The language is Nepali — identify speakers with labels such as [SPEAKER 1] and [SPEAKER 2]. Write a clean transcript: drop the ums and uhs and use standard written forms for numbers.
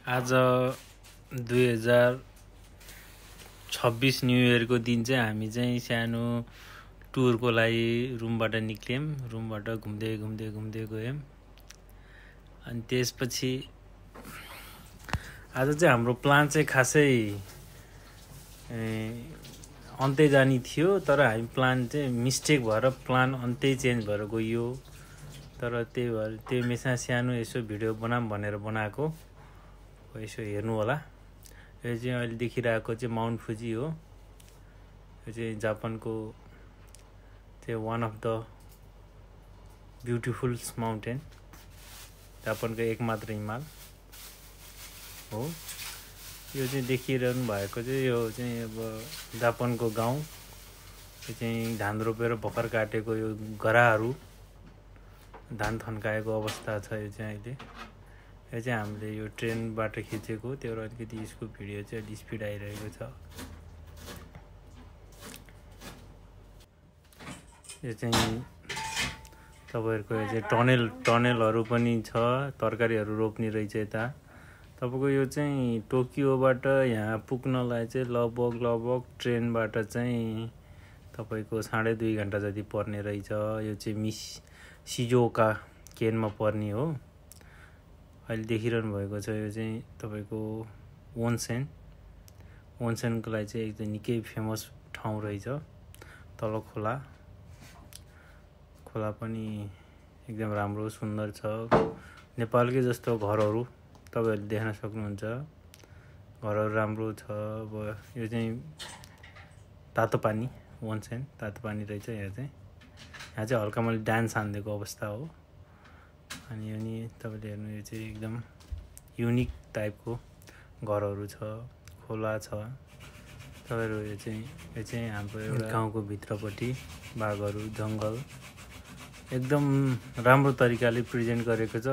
[SPEAKER 1] आज 2026 न्यू इयरको दिन चाहिँ हामी चाहिँ सानो टुरको लागि रुमबाट निक्ल्यौँ। रुमबाट घुम्दै घुम्दै घुम्दै गयौँ। अनि त्यसपछि आज चाहिँ हाम्रो प्लान चाहिँ खासै अन्तै जाने थियो, तर हामी प्लान चाहिँ मिस्टेक भएर प्लान अन्तै चेन्ज भएर गयो। तर त्यही भएर त्यो मेसमा सानो यसो भिडियो बनाऊँ भनेर बनाएको हो, यसो हेर्नु होला। यो चाहिँ अहिले देखिरहेको चाहिँ माउन्ट फुजी हो। यो चाहिँ जापानको चाहिँ one of the beautiful mountain, जापानको एकमात्र हिमाल हो। यो चाहिँ देखिरहनु भएको चाहिँ यो चाहिँ अब जापानको गाउँ। यो चाहिँ धान रोपेर भर्खर काटेको यो गराहरू, धान थन्काएको अवस्था छ। यो चाहिँ अहिले यो चाहिँ हामीले यो ट्रेनबाट खिचेको, त्यो अलिकति यसको भिडियो चाहिँ अलि स्पिड आइरहेको छ। यो चाहिँ तपाईँहरूको यो चाहिँ टनेलहरू पनि छ, तरकारीहरू रोप्ने रहेछ यता। तपाईँको यो चाहिँ टोकियोबाट यहाँ पुग्नलाई चाहिँ लगभग ट्रेनबाट चाहिँ तपाईँको 2.5 घन्टा जति पर्ने रहेछ। यो चाहिँ सिजुओका केनमा पर्ने हो। अहिले देखिरहनु भएको छ यो चाहिँ तपाईँको ओन्सेनको लागि चाहिँ एकदम निकै फेमस ठाउँ रहेछ। तल खोला पनि एकदम राम्रो सुन्दर छ। नेपालकै जस्तो घरहरू तपाईँहरूले देख्न सक्नुहुन्छ। घरहरू राम्रो छ। अब यो चाहिँ तातो पानी ओन्सेन, तातो पानी रहेछ। यहाँ चाहिँ हल्का मैले डान्स हानिदिएको अवस्था हो। अनि यो नि तपाईँले हेर्नु, यो चाहिँ एकदम युनिक टाइपको घरहरू छ, खोला छ। तपाईँहरू यो चाहिँ हाम्रो एउटा गाउँको भित्रपट्टि बाघहरू, जङ्गल एकदम राम्रो तरिकाले प्रेजेन्ट गरेको छ।